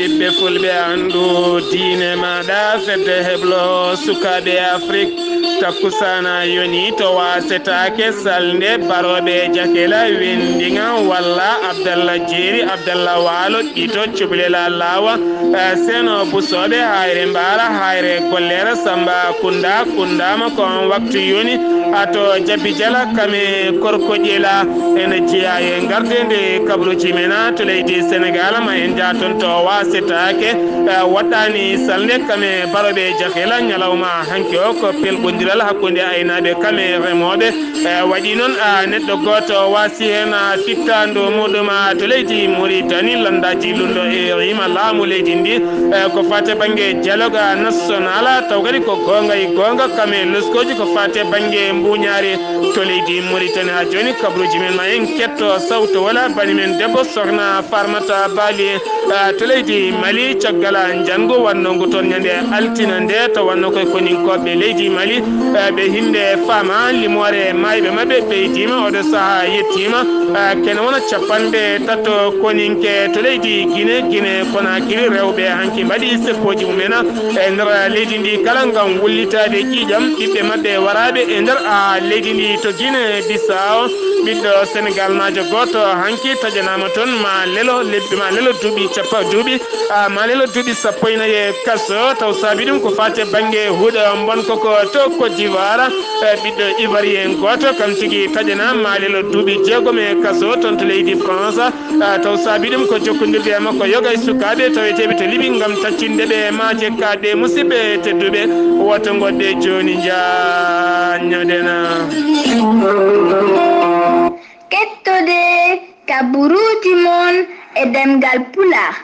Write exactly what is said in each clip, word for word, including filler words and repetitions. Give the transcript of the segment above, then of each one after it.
Ɓiɓɓe fulɓe anndu diine maaɗa fedde heblo sukaaɓe Afrik. Takkusaana yoni to waasetaake salnde barooɓe Jakela Wenndiŋa walla Abdalla Jeeri, Abdalla Waalo, Ɓito, Cuɓlela Laawa, eh, Seno Busooɓe, Hayre Mbaara, Hayre Golleera, Samba Kunda, Kundaama ko on waktu yoni. Ato Jabbi Jala kame Korko Ƴela ene jeyaa e ngardeende kabaruuji men to leydi Senegaal. Ma en njah toon to waasetaake, eh, waɗɗaani salnde kame barooɓe Jakela ñalawma hanki o ko pelɓondiral hakkunde aynaaɓe kame remooɓe. Eh, waɗi noon, ah, neɗɗo gooto waasi heen, ah, fittaandu muɗum, ah, to leydi Muritani, lanndaaji lunndo e rima laamu leydi ndi, eh, ko faati bannge dialogue national, taw kadi ko goonga e goonga kame loskooji ko faati bannge mbuuñaari to leydi Muritani. Haa jooni kabaruuji men ma en ketto sawto wala bani men debbo Sohna Farmata Baali, ah, to leydi Mali, caggal njanngu wannongu toon ñande altine nde, taw wannoo koye koninkooɓe leydi Mali, eh, ɓe hinde faama limoore maayɓe maɓɓe ɓeydiima, oɗo sahaa yettiima, eh, kene wona capanɗe tato koninke to leydi Gine, Gine Konakiri, rewɓe hanki mbaɗi seppooji mumen e nder leydi ndi kala ngam wullitaade ƴiiƴam ɓiɓɓe maɓɓe waraaɓe e nder, ah, leydi ndi to Gine Bissau. Ɓiɗɗo Senegalnaajo gooto hanki taƴanaama toon ma lelo lebbi, ma lelo duuɓi cappa-, duuɓi, ah, ma lelo duuɓi sappo e nayi e kaso. Taw saabi ɗum ko faati bannge huɗo mbonko ko to Côte d'Ivoire. Eh, ɓiɗɗo Ivoirien gooto kam tigi taƴanaama ma lelo duuɓi jeegom e kaso toon to leydi France. Ah, taw saabi ɗum ko jokkondirde e makko yoga e sukaaɓe taweteeɓe to Libi ngam taccinde ɓe e maaje kaaɗɗe. Musidɓe tedduɓe, woto ngoɗɗe jooni njaanñoɗen. Kettode kabaruuji mon e ɗemngal Pulaar,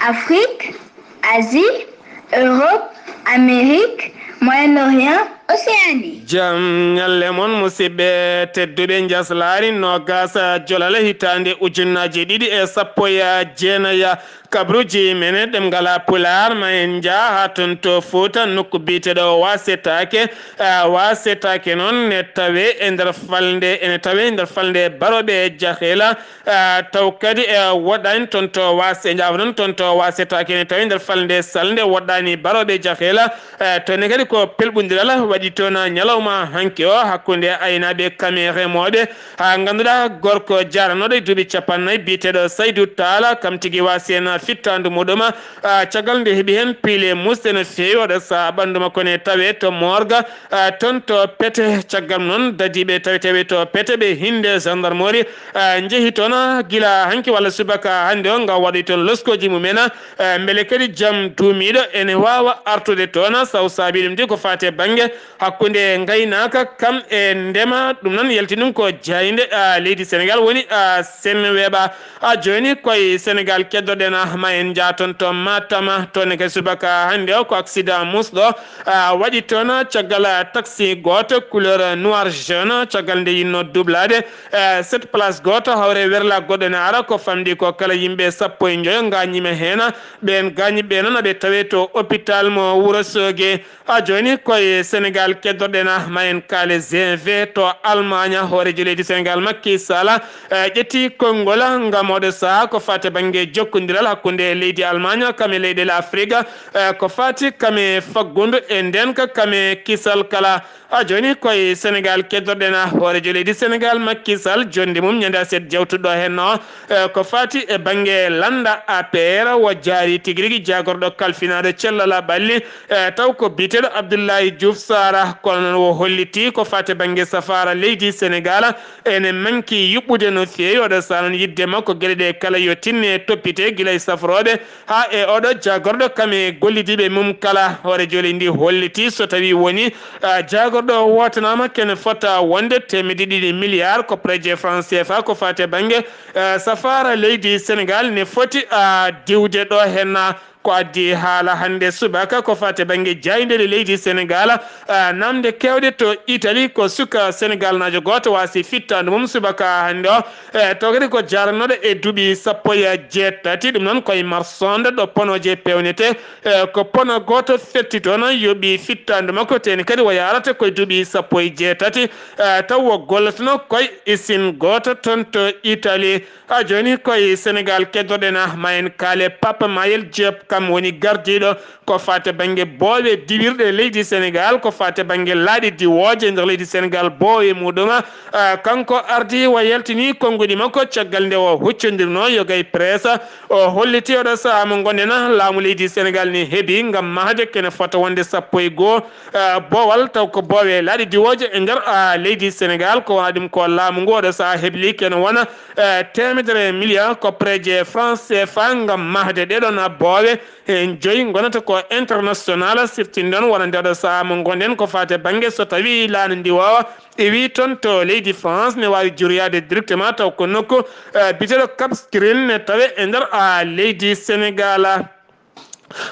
Afrik, Asie, Europe, Amérique, Moyen-Orient, Océanie. Jam ñalle mon, musidɓe tedduɓe. Njaslaari noogas jolal hitaande ujunnaaji ɗiɗi e sappo e jeenayi. Kabaruuji men e ɗemngal Pulaar, ma en njah haa toon to Fuuta, nokku biyeteeɗo Waasetaake. Ah, Waasetaake noon ne tawee e nder falnde, ene tawee e nder falnde barooɓe Jaxeela. Ah, taw kadi, eh, woɗɗaani toon to Waas-, en njaha noon toon to Waasetaake, ene tawee nder falnde salnde woɗɗaani barooɓe Jaxeela. Eh, toon ne kadi ko pelɓondiral waɗi toon ñalawma hanki o hakkunde aynaaɓe kame remooɓe. Haa ngannduɗaa gorko jaaranooɗo e duuɓi capanɗe nayi biyeteeɗo Saydu Taala, kam tigi waasi heen fittaandu muɗum, ah, caggal nde heɓi heen piile musɗe no feewi, oɗo sahaa ɓanndu makko ne tawee to morgue, ah, toon to Pete. Caggal noon dadiiɓe taweteeɓe to Pete ɓe hinde gendarmerie, ah, njehi toon gila hanki walla subaka hannde o ngam waɗoy toon loskooji mumen, ah, mbele kadi jam duumiiɗo ene waawa artude toon, saw saabi ɗum de ko faati e bannge hakkunde ngaynaaka kam e ndema. Ɗum noon yalti ɗum ko jaaynde, ah, leydi Senegaal woni, ah, Senweɓa. Ah, jooni koye Senegaal keddoɗen, ah, ma en njah toon to Matam, toon ne kay subaka hannde o ko accident musɗo, ah, waɗi toon caggal taxi gooto couleur noir jaune, caggal nde yinno dublaade, eh, sept place gooto hawre werla goɗɗo ne ara ko famɗi ko kala yimɓe sappo e njoyo ngaañiima heen. Ɓeen gaañiiɓe noon aɓe tawee to hôpital mo Wuro Sooge. Haa jooni koye Senegaal keddoɗen, ma en kaale G V to Almaaña. Hooreejo leydi Senegaal Makki Sala, eh, ƴetti konngol ngam oɗo sahaa ko faati bannge jokkondiral hakkunde leydi Almaaña kam e leyɗeele Afrik, eh, ko faati kam e faggundu e ndeenka kam e kisal kala. Haa jooni koye Senegaal keddoɗen, hooreejo leydi Senegaal Makki Sal, jonnde mum ñande aset jawtuɗo heen o, eh, ko faati e bannge lannda A P R o jaari tigi rigi jaagorɗo kalfinaaɗo cellal ɓalli, eh, taw ko biyeteeɗo Abdoulaye Diouf Sarr, kono noon o holliti ko faati bannge safaara leydi Senegaal ene manki yuɓɓude no feewi. Oɗo sahaa noon yiɗde makko geɗe ɗe kala yo tinne toppite gila e safrooɓe haa e oɗo jaagorɗo kam e gollidiiɓe mum kala. Hooreejo leydi ndi holliti so tawi woni, ah, jaagorɗo wootanaama kene fota wonde teemedde ɗiɗi milliard koppareeje franc C F A ko faati bannge, ah, safaara leydi Senegaal ne foti, ah, diwde ɗo heen, ah, Ko addi haala hannde subaka ko fate bannge jaayndeeli leydi Senegal, ah, namde keewɗe to Italie. Ko suka Senegalnaajo gooto waasi fittaandu mum subaka hannde o. E, taw kadi ko jaaranooɗo e duuɓi sappo e jeetati, ɗum noon ko e Marsonde ɗo ponooje peewnetee. E, ko pono gooto fetti toon, yoɓi fittaandu makko, teeni kadi o yaarata ko e duuɓi sappo e jeetati. E, taw o gollotonoo ko e usine gooto toon to Italie. Haa jooni ko e Senegal keddoɗen, ah, ma en kaale Papa Mayel Diop, kam woni gardiiɗo ko fate bannge boowe diwirɗe leydi Senegal, ko fate bannge laaɗe diwooje nder leydi Senegal, boowe muɗum. Ah, kanko ardii o yaltinii konnguɗi makko caggal nde o huccondirnoo yoga e presse. O holliti oɗo sahaa mo ngonɗen, laamu leydi Senegal ne heɓi ngam mahde kene fota wonde sappo e goo, ah, boowal, taw ko boowe laaɗe diwooje e nder, ah, leydi Senegal. Ko wona ɗum ko laamu ngu oɗo sahaa hebli kene wona, eh, teemedere million koppareeje franc C F A ngam mahde ɗeɗon boowe. Heen joyi ngonata ko international, siftinɗon wonande oɗo sahaa mo ngonɗen ko fate bannge so tawii laana ndiwoowa iwii toon to leydi France, ne waawi juriyaade directement taw ko nokku, eh, biyeteeɗo Cap Skirring ne tawe e nder, ah, leydi Senegal.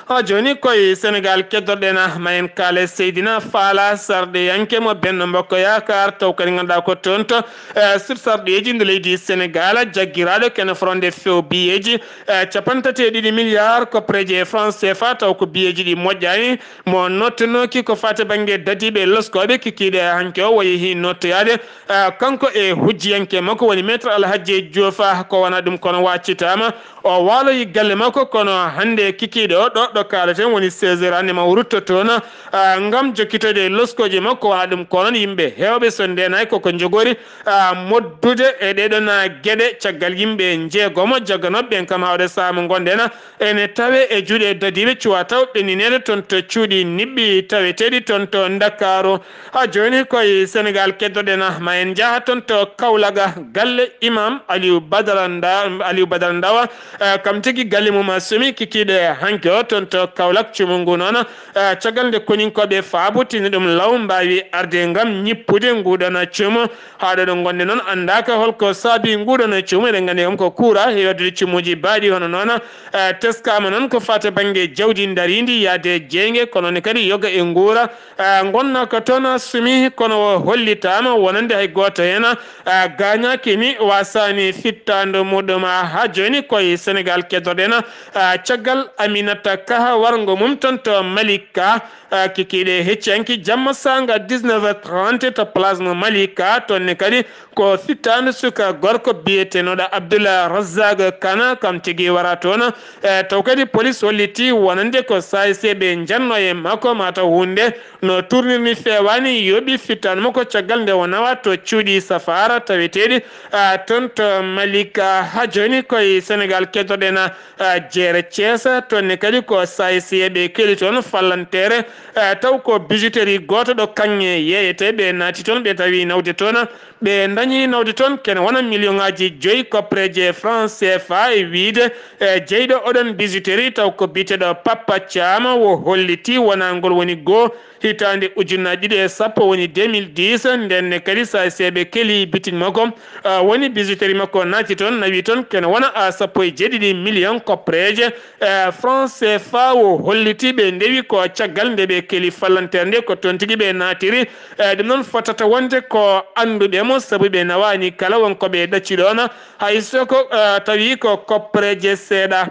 Haa jooni ko e Senegal keddoɗen, ah, ma en kaale Seydina Fala, sarɗiyanke mo Benno Bokk Yaakaar, taw kadi ngannduɗaa ko toon to, eh, sur sarɗiyeeji ndu leydi Senegal, jaggiraaɗo kene fronde few biyeeji, eh, cappanɗe tati e ɗiɗi milliard koppareeje franc C F A, taw ko biyeeji ɗi moƴƴaani. Mo nottanooki ko fate bannge dadiiɓe loskooɓe kikiiɗe hanki o, o yehi nottoyaade, eh, kanko e hujjiyanke makko woni Maître Alhadji Diouf, ah, ko wona ɗum kono waccitaama. O waaloyi galle makko, kono hannde kikiiɗe o, ɗo, ɗo kaaleten woni seize heures hannde ma o rutto toon, ah, ngam jokkitoyde e loskooji makko. Wona ɗum ko noon yimɓe heewɓe so ndeenaay koko njogori, ah, moddude e ɗeɗon, ah, geɗe caggal yimɓe njeegomo jagganooɓe ɓen kam hawde sahaa mo ngonɗen ene tawe e juuɗe dadiiɓe cuwa taw ɓennineede toon to cuuɗi niɓɓi taweteeɗi toon to Ndakaaru. Haa jooni ko e Senegal keddoɗen, ah, ma en njaha toon to Kaolack, galle Imam Aliou Badara Nda-, Aliou Badara Ndawa, eh, kam tigi galle mum, ah, sumi kikiiɗe hanki o toon to Kaolack. Cuumu ngu noon, eh, caggal nde koninkooɓe faabutini ɗum law, mbaawi arde ngam ñippude nguɗon cuumu. Haa ɗo ɗo ngonɗen noon anndaaka holko saabi nguɗon cuumu. Eɗen nganndi kam ko kuura heewi addude cuumuuji baaɗi hono noon, eh, teskaama noon ko fate bannge jawdi ndariindi yaade jeynge, kono ne kadi yoga e nguura, ah, ngonna ko toon sumi, kono o hollitaama wonande hay gooto heen, ah, gaañaaki ni waasaani fittaandu muɗum. Ah, haa jooni ko e Senegal keddoɗen, ah, caggal Aminata Ka warngo mum toon to Malika, ah, kikiiɗe hecciyanki jamma saanga dix-neuf heures trente to place mo Malika, toon ne kadi ko fittaandu suka gorko biyetenooɗo Abdoulaye Razak Kana, kam tigi wara toon. Eh, taw kadi police holliti wonande ko saayiseeɓe njanno e makko, mataw huunde no tournirni feewaani, yoɓi fittaandu makko caggal nde o nawa to cuuɗi safaara taweteeɗi, ah, toon to Malika. Haa jooni ko e Senegal keddoɗen, ah, jeere Thiès, toon ne kadi ko saayiseeɓe keli toon fallanteere, ah, taw ko bijouterie gooto ɗo kaŋŋe yeeyetee, ɓe naati toon, ɓe tawi nawde toon. Ɓe ndañi nawde toon kene wona million ŋaaji joyi koppareeje franc C F A, e wiyde, e jeyɗo oɗon bijouterie taw ko biyeteeɗo Papa Thiam, o holliti wonangol woni goo hitaande ujunnaji ɗiɗi e sappo, woni deux mille dix. Nden ne kadi saayiseeɓe keli bitin makko, ah, woni bijouterie makko naati toon, nawi toon kene wona, ah, sappo e jeeɗiɗi million koppareeje, eh, franc C F A. O holliti ɓe ndewi ko caggal nde ɓe keli fallanteere nde, ko toon tigi ɓe naatiri. Eh, ɗum noon fotata wonde ko annduɓe mo, sabu ɓe nawaani kala won ko ɓe ɗacci ɗoon, hay so ko, eh, tawi ko koppareeje seeɗa.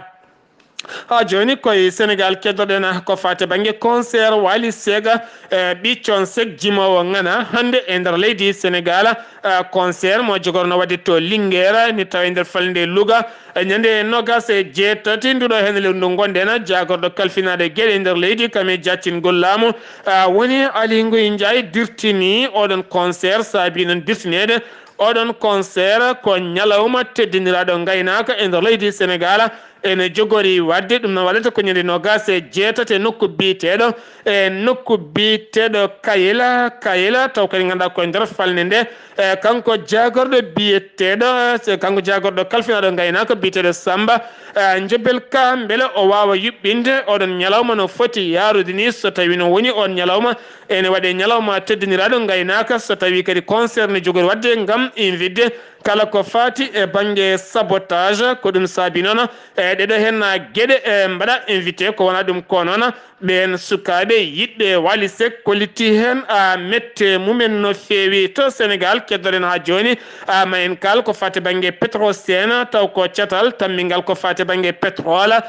Haa jooni ko e Senegal keddoɗen ko fate bannge concert Wally Seck, eh, ɓiccon Seck jimoowo ŋana hannde e nder leydi Senegal. Eh, concert mo jogorno waɗde to Linguère, ni tawa e nder falnde Louga. E ñande noogas e jeetati nduɗo heen lewru ndu ngonɗen, jaagorɗo kalfinaaɗo geɗe nder leydi kam e jaccingol laamu, ah, woni Aly Ngouille Ndiaye dirtini oɗon concert. Saabi noon dirtineede oɗon concert ko ñalawma teddiniraaɗo ngaynaaka e nder leydi Senegal. Ene jogori waɗde, ɗum noon waɗata ko ñande noogas e jeetati e nokku biyeteeɗo, e nokku biyeteeɗo Kayela, Kayela, taw kadi ngannduɗaa ko e nder falnde nde. E, kanko jaagorɗo biyeteeɗo, e, kanko jaagorɗo kalfinaaɗo ngaynaaka biyeteeɗo Samba, e, Njobel Ka, mbele o waawa yuɓɓinde oɗon ñalawma no foti yaarude ni, so tawi no woni on ñalawma ene waɗe ñalawma teddiniraaɗo ngaynaaka, so tawi kadi concert ne jogori waɗde ngam invitde kala ko faati e bannge sabotage. Ko ɗum saabi noon, e, E ɗeɗo heen geɗe e mbaɗa invité ko wona ɗum ko noon ɓeen sukaaɓe yiɗɓe walisek kolliti heen a mette mumen no feewi to Sénégal. Keddoɗen haa jooni a ma en kaal ko fati bannge Petrosen taw ko catal tammingal ko fati bannge pétrole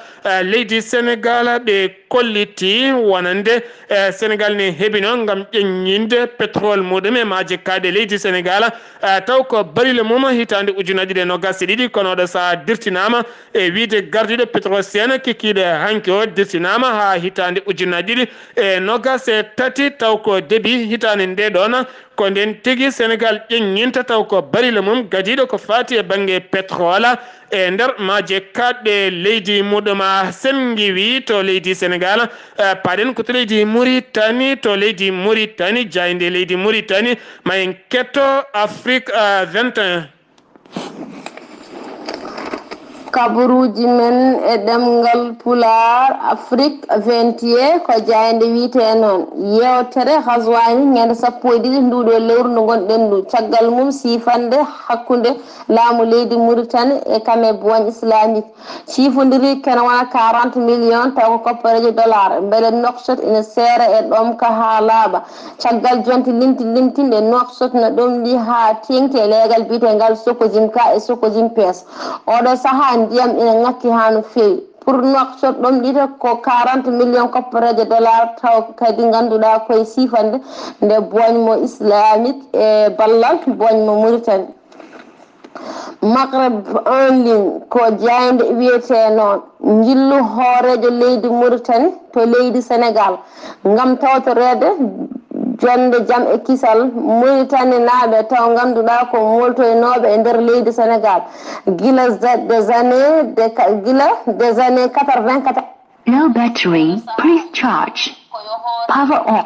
leydi Sénégal ɓe kolliti wonande e Sénégal ne heɓino ngam ƴeññinde pétrole muɗum e maaje kaaɗe leydi Sénégal taw ko barile mum hitaande ujunnaji ɗe nogas e ɗiɗi kono oɗo saha dirtinama e wiide gardiɗo Petrosen kikiiɗe hanki o dirtinama ha hitaande ujunnaji ɗiɗi e nogas e tati taw ko début hitaande nde ɗon ko nden tigi Sénégal ƴeññinta taw ko barile mum gadiiɗo ko faati e bannge pétrole e nder maaje kaɗɗe leydi muɗum. Sen ngiwi to leydi Sénégal paɗen ko to leydi Mauritanie to leydi Mauritanie jaaynde leydi Mauritanie ma en ketto Afrique vingt et un. Kabaruuji men e ɗemngal Pulaar, Afrik vingt et un ko jaaynde wiyetee noon. Yeewtere Ghazwani ñande sappo e ɗiɗi nduuɗo lewru ndu ngonɗen ndu. Caggal mum siifannde hakkunde laamu leydi Muritani e Kame Boigne Islamique. Ciifondiri kene wona quarante millions taw ko koppareejo dollar. Mbele Nouakchott ina seera e ɗoom ka haa laaɓa. Caggal jonte limti limtinɗe, Nouakchott na ɗomɗi haa teeŋti e leegal biyeteengal Sococim K e Sococim P S. Ooɗoo sahaa ndiyam ina ŋakki haa no feewi. Pour Nouakchott ɗomɗita ko quarante millions koppareeje dollar taw kadi ngannduɗaa koye siifannde nde Boigne mo Islamique e ballal Boigne mo Mauritanie. Maghreb en ligne ko jaaynde wiyetee noon njillu hooreejo leydi Mauritanie to leydi Sénégal ngam tawtoreede jonnde jam e kisal Muritaninaaɓe taw ngannduɗaa ko mooltoynooɓe e nder leydi Sénégal gila des années de gila des années quatre-vingt. Low battery, please charge. Power on.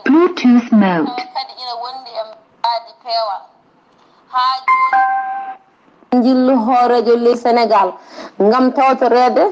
Bluetooth mode. Njillu hooreejo leydi Sénégal ngam tawtoreede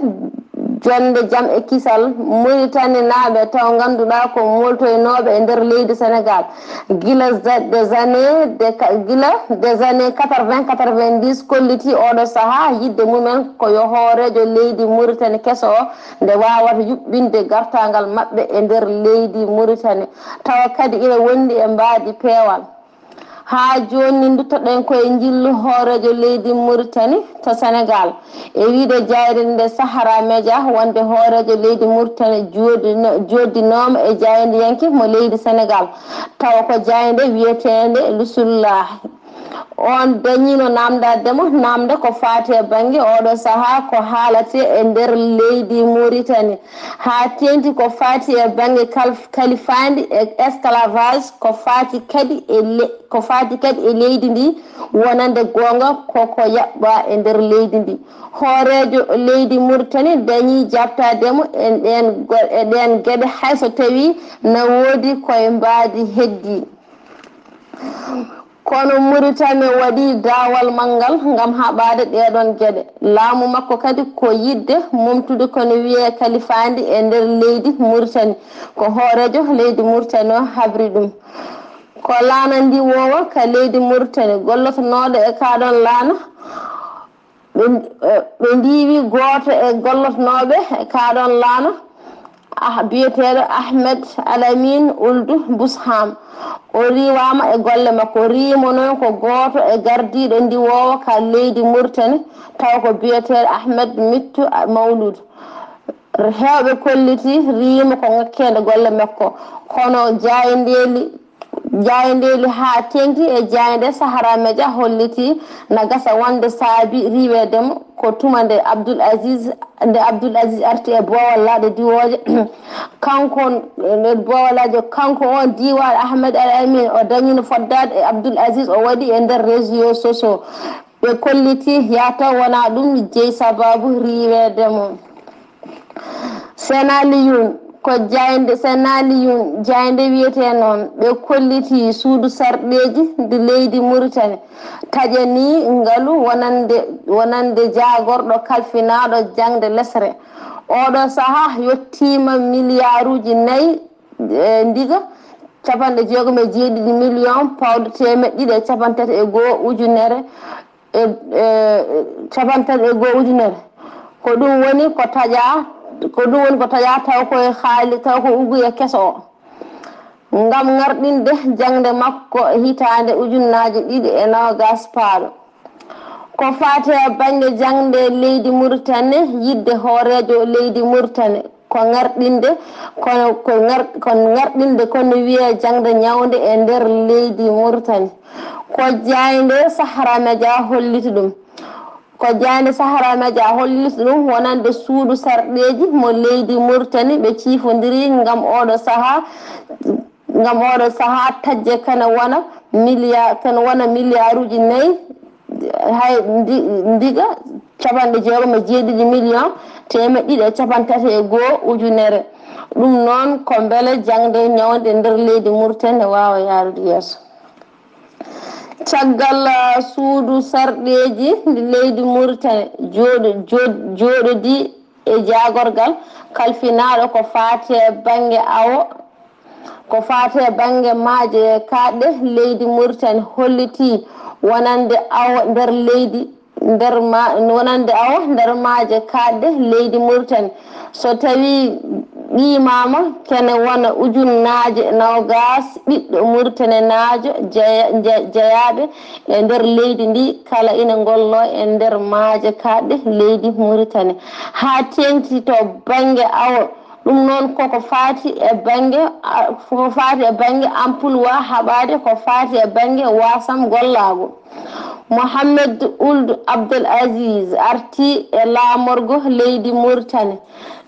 jonnde jam e kisal Muritaninaaɓe taw ngannduɗaa ko mooltoynooɓe e nder leydi Sénégal gila des années de gila des années quatre-vingt quatre-vingt-dix kolliti ooɗo sahaa yiɗde mumen ko yo hooreejo leydi Muritani keso o nde waawata yuɓɓinde gartaangal maɓɓe e nder leydi Muritani tawa kadi ina wondi e mbaadi peewal. Haa jooni nduttoɗen ko e njillu hooreejo leydi Muritani to Senegaal. E wiyde jaaynde nde Sahara Media wonde hooreejo leydi Muritani jooɗdinooma e jaayndiyanke mo leydi Senegaal tawa ko jaaynde wiyeteende Lusullaahi. On dañiino naamndaade mo naamnde ko faati e bannge ooɗoo sahaa ko haalatee e nder leydi Muritani. Haa teeŋti ko faati e bannge kalifaandi e esclavage, ko faati kadi e le, ko faati kadi e leydi ndi wonande goonga ko ko yaɓɓaa e nder leydi ndi. Hooreejo leydi Muritani dañii jaabtaade mo e ɗeen e ɗeen geɗe hay so tawii na woodi ko e mbaadi heddii. Kono Muritani waɗii daawal manngal ngam haɓaade ɗeeɗoon geɗe. Laamu makko kadi ko yiɗde momtude ko no wiyee kalifaandi e nder leydi Muritani. Ko hooreejo leydi Muritani o habri ɗum. Ko laana ndiwoowa ka leydi Muritani, gollotonooɗo e kaaɗoon laana, ɓe ndiiwi gooto e gollotonooɓe e kaaɗoon laana, biyeteeɗo Ahmed Alamin Uldu Busham. O riiwaama e golle makko. Riimo noon ko gooto e gardiiɗo ndiwoowo ka leydi Muritani taw ko biyeteeɗo Ahmed Mittu Mawlud. Heewɓe kollitii riimo ko ŋakkeende golle makko. Kono jaayndeeli jaayndeeli haa teeŋti e jaaynde Sahara Media hollitii na gasa wonde saabi riiweede mo ko tuma nde Abdul Aziz nde Abdul Aziz arti e boowal laaɗe diwooje kanko nde boowalaajo kanko on diiwaaɗo Ahmed Al Amin o dañino foddaade e Abdul Aziz o waɗi e nder réseaux sociaux ɓe kollitii yaa taw wonaa ɗum jeyi sabaabu riiweede mo. Senaliyun ko jaaynde Senaliyun jaaynde wiyetee noon ɓe kollitii suudu sarɗeeji ndi leydi Muritani taƴanii ngalu wonande wonande jaagorɗo kalfinaaɗo jaŋde lesre. Ooɗoo sahaa yottiima miliyaaruuji nayi ndiga capanɗe jeegom e jeeɗiɗi million pawɗo teemeɗɗe ɗiɗi e capantati e goo ujunere e, e, capantati e goo ujunere. Ko ɗum woni ko taƴaa, ko ɗum woni ko taƴaa taw koye haali, taw ko uguye keso o. Ngam ŋarɗinde jaŋde makko hitaande ujunnaaje ɗiɗi e noogaas paaɗo. Ko faati e bannge jaŋde leydi Muritani, yiɗde hooreejo leydi Muritani ko ŋarɗinde, kono ko ŋar-, ko ŋarɗinde, kono wiyee jaŋde ñawnde e nder leydi Muritani. Ko jaaynde Sahara Media holliti ɗum. Ko jaaynde Sahara Media holliti ɗum wonande suudu sarɗeeji mo leydi Muritani ɓe ciifondiri ngam oɗo sahaa, ngam oɗo sahaa taƴde kana wona miliya-, kana wona miliyaaruuji nayi, hay ndi-, ndiga capanɗe jeegom e jeeɗiɗi million teemeɗɗe ɗiɗi e capantati e goo ujunere. Ɗum noon ko mbele jaŋde ñawnde nder leydi Muritani ne waawa yaarude yeeso. Caggal, ah, suudu sarɗeeji leydi Muritani jooɗo-, jooɗ-, jooɗodii e jaagorgal kalfinaaɗo ko faati e bannge awo, ko faati e bannge maaje kaaɗɗe leydi Muritani hollitii wonande awo nder leydi nder ma-, wonande awo nder maaje kaaɗɗe leydi Muritani. So tawii qiimaama kene wona ujunnaaje noogaas ɓiɗɗo Muritaninaajo jeya-, je-, jeyaaɓe e nder leydi ndi kala ina ngolloo e nder maaje kaaɗɗe leydi Muritani. Haa teeŋti to bannge awo, ɗum noon koko faati e bannge, a-, koko faati e bannge amploi haɓaade, ko faati e bannge wasam gollaagu. Mohamed Ould Abdel Aziz arti e laamorgo leydi Muritani.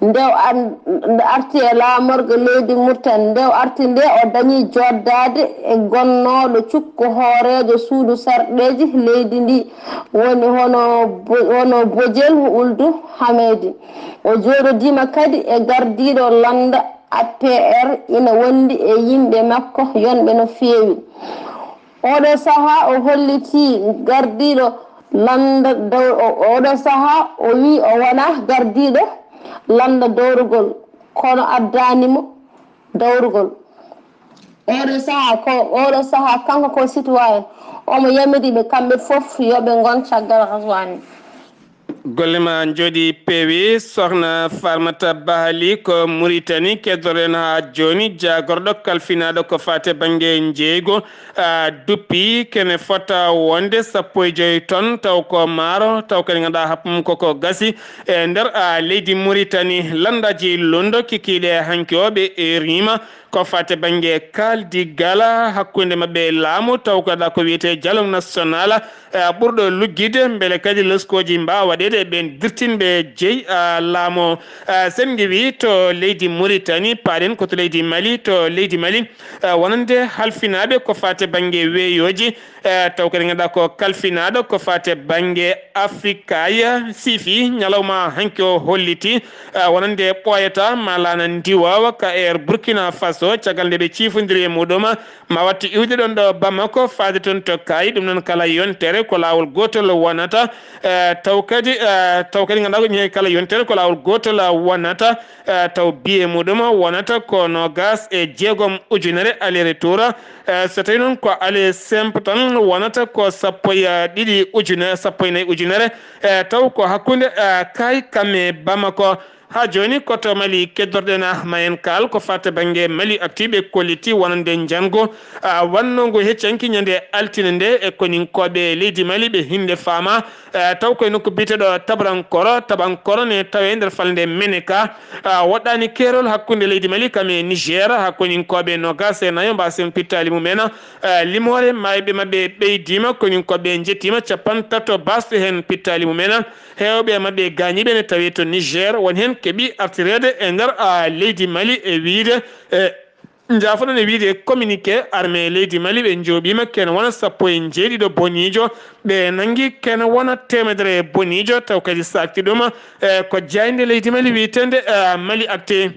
Nde o ar-, nde arti e laamorgo leydi Muritani, nde o arti nde, o dañi joddaade e gonnooɗo cukko hooreejo suudu sarɗeeji leydi ndi, woni hono Bo-, hono Bojel Ould Hamedi. O jooɗodiima kadi e gardiiɗo lannda A P R, ina wondi e yimɓe makko yonɓe no feewi. Oɗo sahaa o hollitii gardiiɗo lannda dow-, o-, oɗo sahaa o wii o wonaa gardiiɗo lannda dowrugol, kono addaani mo dowrugol. Oɗo sahaa ko, oɗo sahaa kanko ko citoyen, omo yamiri ɓe kamɓe fof yo ɓe ngon caggal Ghazouani. Golle ma njooɗi peewi, Sokhna Farmata Bahali, ko Muritani keddoren haa jooni, jaagorɗo kalfinaaɗo ko faati bannge njeeygu, a, duppi kene fota wonde sappo e joy ton, taw ko maaro, taw kadi ngannduɗaa happu mum koko gasi e nder, a, leydi Muritani. Lanndaaji londo kikiiɗe hanki o ɓe eriima ko faati bannge kaaldi gala hakkunde maɓɓe e laamu, taw ko ɗa ko wiyetee dialogue national, eh, ɓurɗo luggiɗde, mbele kadi loskooji mbaawa waɗeede e ɓeen dirtinɓe jeyi, ah, laamu. Ah, sen ngiwii to leydi Muritani, paaɗen ko to leydi Mali, to leydi Mali, ah, wonande halfinaaɓe ko faati bannge weeyooji, eh, taw kadi ngannduɗaa ko kalfinaaɗo ko faati bannge Afrikaya, siifi ñalawma hanki o holliti, ah, wonande ɓooyata ma laana ndiwaawa ka air Burkina Faso, caggal nde ɓe ciifondiri e muɗum, ma wattu iwde ɗon ɗo Bamako, faade toon to Kaayi. Ɗum noon kala yontere ko laawol gootol wonata, eh, taw kadi, eh, taw kadi ngannduɗaa ko ñeewi kala yontere ko laawol gootol wonata, eh, taw biye muɗum wonata ko noogaas e jeegom ujunere aller retour. Eh, so tawii noon ko aller simple tan wonata ko sappo e ɗiɗi ujunere, sappo e nayi ujunere, eh, taw ko hakkunde, eh, Kaayi kam e Bamako. Haa jooni ko to Mali keddorɗen, ah, ma en kaal ko faati bannge Mali Actu ɓe kolliti wonande njanngu, ah, wannongu heccanki ñande altine nde e koninkooɓe leydi Mali ɓe hinnde faama, ah, taw koye nokku biyeteeɗo Tabrankoro. Tabrankoro ne tawee nder falnde Meneka, ah, woɗɗaani keerol hakkunde leydi Mali kam e Niger, haa koninkooɓe noogaas e nayo mbaasen pittaali mumen, ah, limoore maayɓe maɓɓe ɓeydiima, koninkooɓe njettiima capanɗe tato baasde heen pittaali mumen. Heewɓe e maɓɓe gaañiiɓe ne tawee to Niger, won heen keɓi artireede e nder, a, leydi Mali e wiyde, e, njaafoɗon, e wiyde e communiqué armée leydi Mali ɓe njooɓiima kene wona sappo e njeeɗiɗo boniijo, ɓe nanngi kene wona teemedere boniijo, taw kadi saakti ɗum, e, ko jaaynde leydi Mali wiyeteende, e, Mali Actu.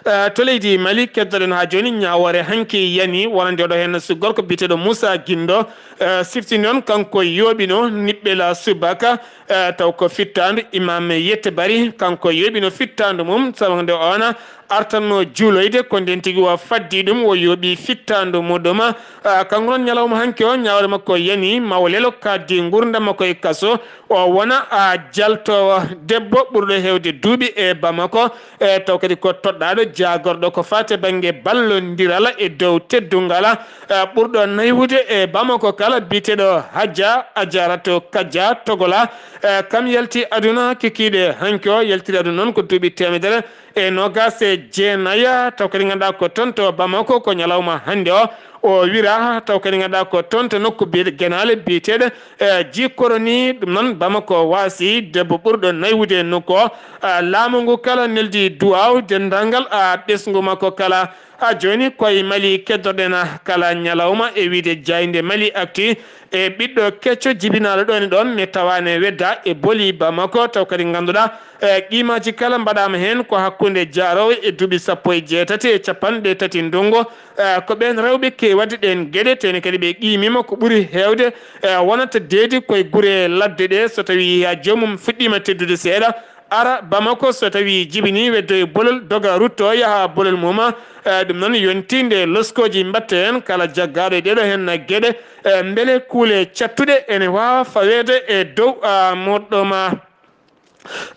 Eh, to leydi Mali, keddoɗen haa jooni, ñaawoore hanki yani, wonande oɗo heen so gorko biyeteeɗo Moussa Guindo, eh, siftini noon kanko yooɓino Niɓɓela Subaka, eh, taw ko fittaandu Imam Yette Bari, kanko yooɓino fittaandu mum, sabu nde oona artanno juuloyde, ko nden tigi o faddi ɗum, o yooɓi fittaandu muɗum. Ah, kanko noon ñalawma hanki o, ñaawre makko yani, mawo lelo kaddi ngurdam makko e kaso. O wona, ah, jaltoowo debbo ɓurɗo heewde duuɓi e Bamako, e taw kadi ko toɗɗaaɗo jaagorɗo ko faati bannge ballondiral e dow teddungal, ah, ɓurɗo naywude e Bamako kala, biyeteeɗo Hadja Adjaratou Kadja Togola. Eh, kam yalti aduna kikiiɗe hanki o, yaltiri aduna noon ko duuɓi teemedere e noogaas e jeenayi, taw kadi ngannduɗaa ko toon to Bamako ko ñalawma hannde o, o wira, taw kadi ngannduɗaa ko toon to nokku biyeteeɗo Genaale biyeteeɗo, eh, Jikoroni, ɗum noon Bamako waasi, debbo ɓurɗo naywude e nokku o. Ah, laamu ngu kala neldi duwaaw denndaangal, ah, ɓesngu makko kala. Ha jooni koye Mali keddoɗen kala ñalawma e wiide jaaynde Mali Actu e ɓiɗɗo kecco jibinaaɗo ɗoon e ɗoon ne tawaane wedda e boli Bamako, taw kadi ngannduɗaa, eh, qimaaji kala mbaɗaama heen ko hakkunde jaaroowo e duuɓi sappo e jeetati e capanɗe tati ndungu. Eh, ko ɓeen rewɓe keewi waɗde ɗeen geɗe, tawde kadi ɓe qiimiima ko ɓuri heewde, eh, wonata deedi koye gure ladde ɗe, so tawii haa joomum fuɗɗiima teddude seeɗa, ara Bamako, so tawii jibinii, weddoya bolol, doga, ruttoo, yaha bolol mum. Eh, ɗum noon yontii nde loskooji mbaɗta heen, kala jaggaaɗo e ɗeeɗoo heen geɗe, eh, mbele kuule cattuɗe ene waawa faweede e dow, ah, moɗɗo ma,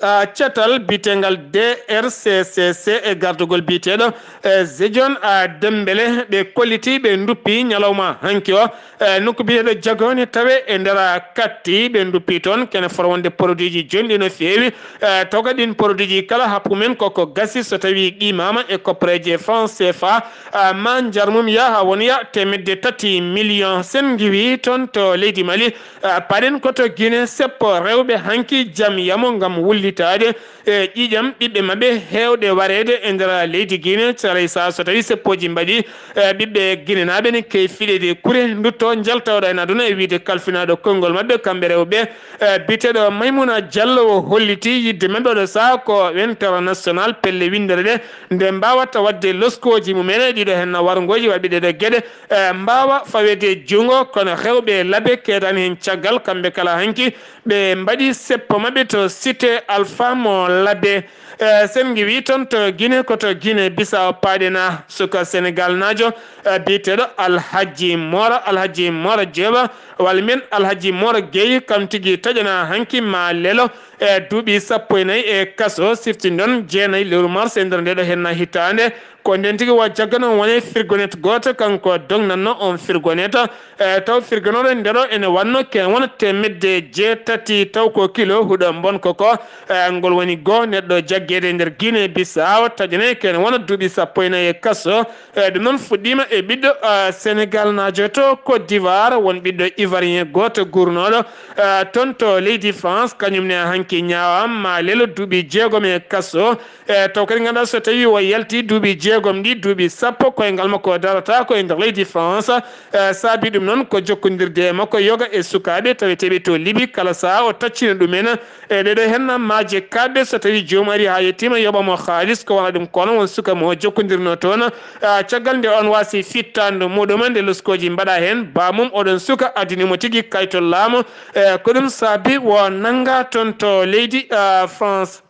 ah, catal biyeteengal D R C C C e gardagol biyeteeɗo, eh, Zedjon, ah, Dembele, ɓe kollitii, ɓe nduppii ñalawma hanki o. Eh, nokku biyeteeɗo Jago ne tawee e nder katti, ɓe nduppii toon kene fota wonde produit ji jonɗi no feewi. Eh, taw kadi ɗiin produit ji kala happu men koko gasi so tawii qiimaama e koppareeje franc C F A, ah, ma njar mum yaha wona teemedde tati million. So en ngiwii toon to leydi Mali, ah, paaɗen ko to Guinée, seppo rewɓe hanki jam yamo ngam wullitaade e ƴiiƴam ɓiɓɓe maɓɓe heewɓe wareede e nder leydi Guinée. Caray sahaa so tawii seppooji mbaɗii, eh, ɓiɓɓe Guinée naaɓe ne keewi fiɗeede kure, nduttoo, njalta, tawoɗaa e aduna e wiide kalfinaaɗo konngol maɓɓe, kamɓe rewɓe, eh, biyeteeɗo Maimouna Diallo, o hollitii yiɗde maɓɓe oɗo sahaa ko international pelle winndere ɗe, nde mbaawata waɗde loskooji mum en e ɗiɗo heen warngooji waɗɓe ɗeeɗo geɗe, eh, mbaawa faweede junngo, kono rewɓe Labe keedaani heen caggal, kamɓe kala hanki ɓe mbaɗi seppo maɓɓe to cité Alpha mo Labe. Eh, so en ngiwii toon to Guinée, ko to Guinée Bissau paaɗen, suka Senegal naajo, eh, biyeteeɗo Alhaji Moro, Alhaji Moro Jeeba, walla mbiyen Alhaji Moro Gueye, kam tigi taƴanaa hanki ma lelo, eh, duuɓi sappo e nayi e kaso, siftindon jeenayi lewru mars e nder ndeeɗoo heen hitaande. Ko ndeen tigi o jaggano woni firgonet gooto, kanko dognatno oon firgonet. E taw firgonooɗo ndeeɗoo ene waɗno kene wona teemedde jeetati, taw ko kilo huɗo mbonko ko. E ngol woni goo neɗɗo jaggeede e nder Guinée Bissau, taƴanee kene wona duuɓi sappo e nayi e kaso. E ɗum noon fuɗɗiima e ɓiɗɗo, e, Senegal naajo to Côte d'Ivoire, won ɓiɗɗo Ivoirien gooto guurnooɗo, e, toon to leydi France, kañum ne hanki ñaawaama ma lelo duuɓi jeegom e kaso. E, taw kadi ngannduɗaa so tawii o yaltii duuɓi jeegom ɗi, duuɓi sappo koyngal makko darata ko e nder leydi France. E, saabi ɗum noon ko jokkondirde e makko yoga e sukaaɓe taweteeɓe to Libi, kala sahaa o taccina ɗumen. E ɗeeɗoo heen maaje kaaɗɗe, so tawii joomum arii haa yettiima yoɓa mo haalis, ko wona ɗum kono won suka mo jokkondirnoo toon. E, caggal nde oon waasi fittaandu muɗum, nde loskooji mbaɗaa heen, baamum oɗon suka addani mo tigi kayto laamu. E, ko ɗum saabi o nanngaa toon to leydi, e, France.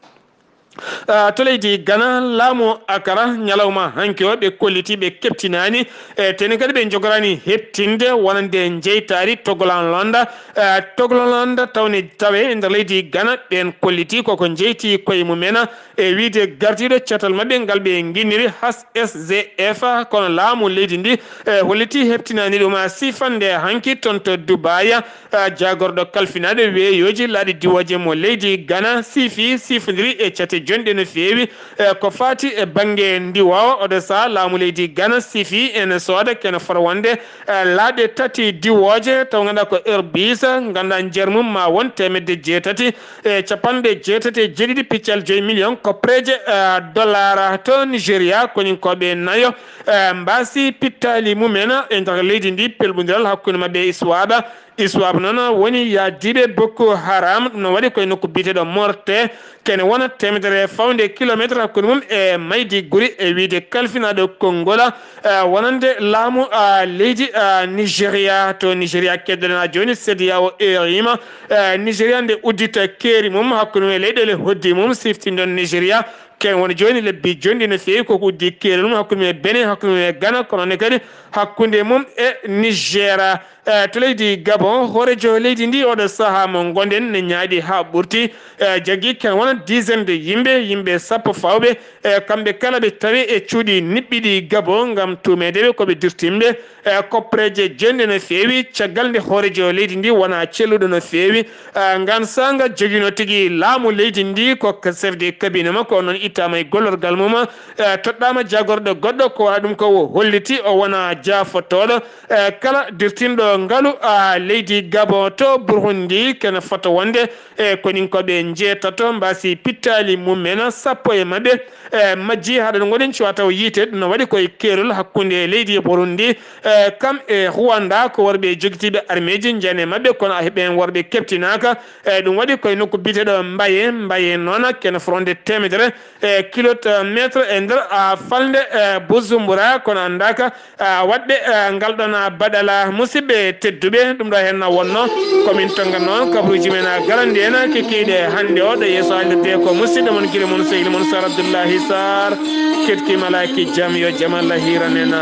Ah, to leydi Ghana, laamu Akara, ñalawma hanki o, ɓe kollitii, ɓe keɓtinaani, e tawde kadi ɓe njogoraani heɓtinde wonande njeytaari Togoland. Ah, Togoland tawne tawe e nder leydi Ghana, ɓeen kollitii koko njeyti koye mumen, e wiyde gardiiɗo catal maɓɓe ngal ɓe nginniri H S Z F, kono laamu leydi ndi, e, hollitii heɓtinaani ɗum. Ah, sifande hanki toon to Dubai, ah, jaagorɗo kalfinaaɗo weeyooji laaɗe diwooje mo leydi Ghana sifi, sifondiri e cate jonɗe no feewi, e, ko faati e bannge ndiwoowa. Oɗo sahaa laamu leydi Ghana sifi ene sooda kene fota wonde, e, laaɗe tati diwooje, taw ngannduɗaa ko Airbus, ngannduɗaa njar mum ma won teemedde jeetati e capanɗe jeetati e jeeɗiɗi piccal joyi million koppareeje, e, dollar. To Nigeria, koninkooɓe nayo, e, mbaasi pittaali mumen e nder leydi ndi, pelɓondiral hakkunde maɓɓe e Iswap. Iswap noon woni yahdiiɓe Boko Haram, ɗum noon waɗi koye nokku biyeteeɗo Morte, kene wona teemedere fawde kilomeeter hakkunde mum e Maiduguri, e wiyde kalfinaaɗo konngol, e, wonande laamu, a, leydi, a, Nigeria. To Nigeria keddoɗen haa jooni, CEDEAO eeriima, e, Nigeria nde uddita keeri mum hakkunde mum e leyɗeele hoɗdi mum, siftindon Nigeria Ken woni jooni lebbi jonɗi no feewi, koko uddi keerol mum hakkunde mum e Benin, hakkunde mum e Ghana, kono ne kadi hakkunde mum e Niger. Eh, to leydi Gabon, hoorejo leydi ndi oɗo sahaa mo ngonden ne ñaaɗi haa ɓurti. Eh, jaggi ken wona dizaine de yimɓe, yimɓe sappo fawɓe. Eh, kamɓe kala ɓe tawi e cuuɗi niɓɓiɗi Gabon ngam tuumeede ɓe ko ɓe dirtimɓe. Eh, koppereeje jonɗe no feewi, caggal nde hoorejo leydi ndi wona celluɗo no feewi. Eh, ngan saanga jogino tigi laamu leydi ndi ko ka chef de cabinet makko, noon ittaama e gollorgal mum. Eh, toɗɗaama jaagorɗo goɗɗo, ko wona ɗum ko o holliti o wona jaafotooɗo. Eh, kala dirtinɗo ngalu, ah, leydi Gabon to Burundi kene fota wonde, eh, koninkooɓe njeetato mbaasi pittaali mum'en, sappo e maɓɓe, eh, majji. Haɗa ɗum waɗi cuwa taw yiite, ɗum no waɗi koye keerol hakkunde leydi Burundi, eh, kam e Rwanda, ko worɓe jogitiiɓe armeeji, njane maɓɓe, kono a heɓen worɓe keɓtinaaka. Eh, ɗum waɗi koye nokku biyeteeɗo Mbaye, Mbaye noon kene fronde teemedere e kilomètre e nder, ah, falnde, eh, Bujumbura, kono anndaaka, ah, waɗɓe, ah, ngal ɗon, ah, baɗala. Musidɓe tedduɓe, ɗum ɗo heen na wonno ko min tonngannoo kabruuji men, ah, garandi en, ah, kikiiɗe hannde o. Ɗo yeeso haalirde ko musidɗo mon, giri mon, sehil mon, Sar Abdullahi Sar. Ketki malaaki jam, yo jam Allah hiiran en.